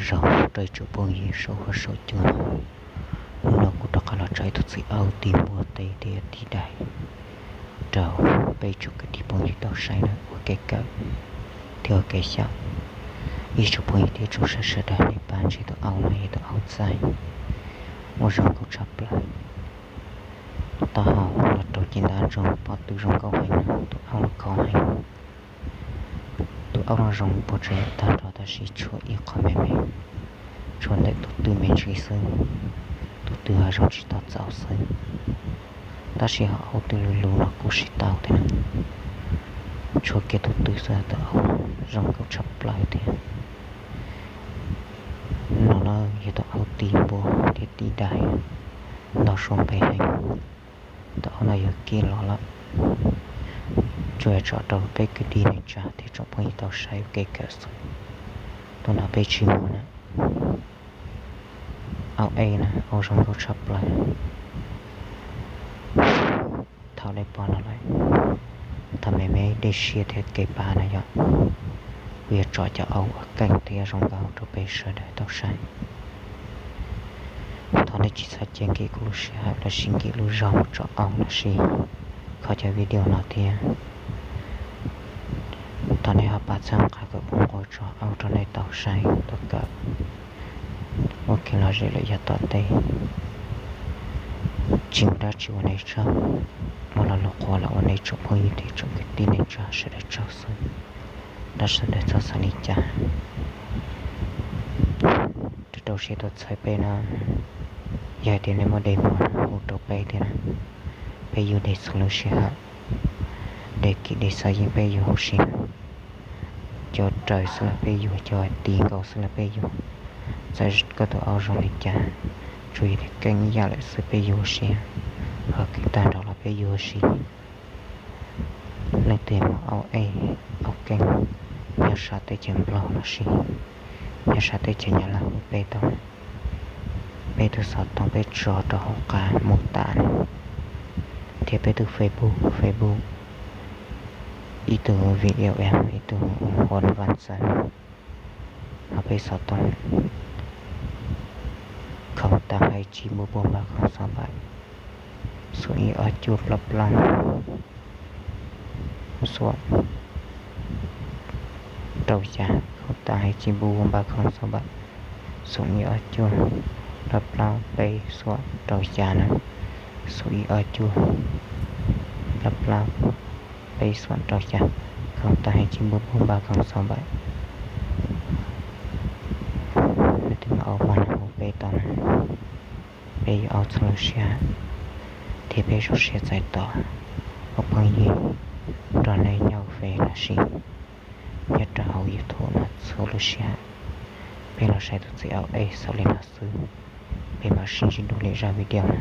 Zoo rau ib tsoom phooj ywg saum huab saum cua, hnub no kuv rov qab los tso ib tug txiv aub ti npua teb thiab ti daim rau peb tsoom kwv tij phooj ywg tau saib na ua kev kawm thiab ua kev xyaum. Ib tsoom phooj ywg thiab tsoom saib sawv daws nej pab ntsib tus aub no yog tus aub txaij uas zoo nkauj tshaj plaws. Taub hau los rau ci ntab ntsoog, pob tw zoo nkauj heev, tus aub no khov heev. Tus aub no zoo puas tsev tag nrho tab sis tshuav ib qho me me, tshuav ntawm tus tw me ntsis xwb, tus tw ho zoo tsis tau txaus xwb. Tab sis ho aub tw lug lug no kuj siv tau thiab na. Tshuav kiag tus tw xwb, tus aub zoo nkauj tshaj plaws thiab. No na yog tus aub ti npua thiab ti daim, ntau suab npe heev. Tus aub no yuav kiag los lawm, tsuas yog tso rau peb kwv tij neej tsa thiab tsoom phooj ywg tau saib ua kev kawm xwb. Tus no peb tsis muag na. Aub ej na, aub zoo nkauj tshaj plaws. Thaum nej pom no lawm, thaum me me dej siab thiab kev pab na yom, kuv yuav tso cov aub ua keej thiab zoo nkauj rau peb sawv daws tau saib. Thov nej tsis txhob cia nkim kuv lub sij hawm los sis nkim lub zog mus tso aub los sis kho cov video no thiab. Thov nej ho pab txhawb nqa kom kuv nqua tso aub rau nej tau saib tau kawm ua kev lom zem lawm yav tom ntej. Tsis muaj dab tsi uas nej tsaug, muaj lo lus qhuas los ua nej tsoom phooj ywg thiab tsoom kwv tij neej tsa sawv daws tsaug xwb. Dab sawv daws txhob xav li cas. Rau rau siab tuaj txhawb peb na. Yog hais tias nej muaj dej muag no hu rau peb thiab na, peb yug dej txhua lub sij hawm. Dej kim dej xwb yeej peb yug huv si, cov raws xwb los peb yug, cov ti nkaus xwb los peb yug. Txawm koj tus aub zoo li cas, tsuas yog tias keej ib yam lawm xwb peb yug huv si, ho keej tag nrho los peb yug huv si. Leej twg muaj aub ej, aub keej nyob sab teb chaws Nplog los sis nyob sab teb chaws Nyab Laj hu peb tau, peb tus xov tooj peb tso rau hauv qab mos tas no, thiab peb tus Facebook, Facebook ib tug V L M, ib tug Huam Vaj Xav, ho peb xov tooj khoo tas hais tsib npua npua npab khoo xov npaim, xoom ib ob cuaj plaub plaub xuam rau xya, khoo tas hais tsib npua npab khoo xov npaim, xoom ib ob cuaj plaub plaub peb xuam rau xya na, xoom ib ob cuaj plaub plaub peb xuam rau xya, khoo tas hais tsib npua npua npab khoo xov npaim. Leej twg muaj aub muag no hu peb tau na, peb yuav aub txhua lub sij hawm, thiab peb zoo siab txais tos ua phooj ywg nrog nej nyob hauv Face los sis nyob rau hauv YouTube no txhua lub sij hawm. Peb los saib tus txiv aub ej xaus li no xwb, peb mam sib ntsib dua lwm zaj video na.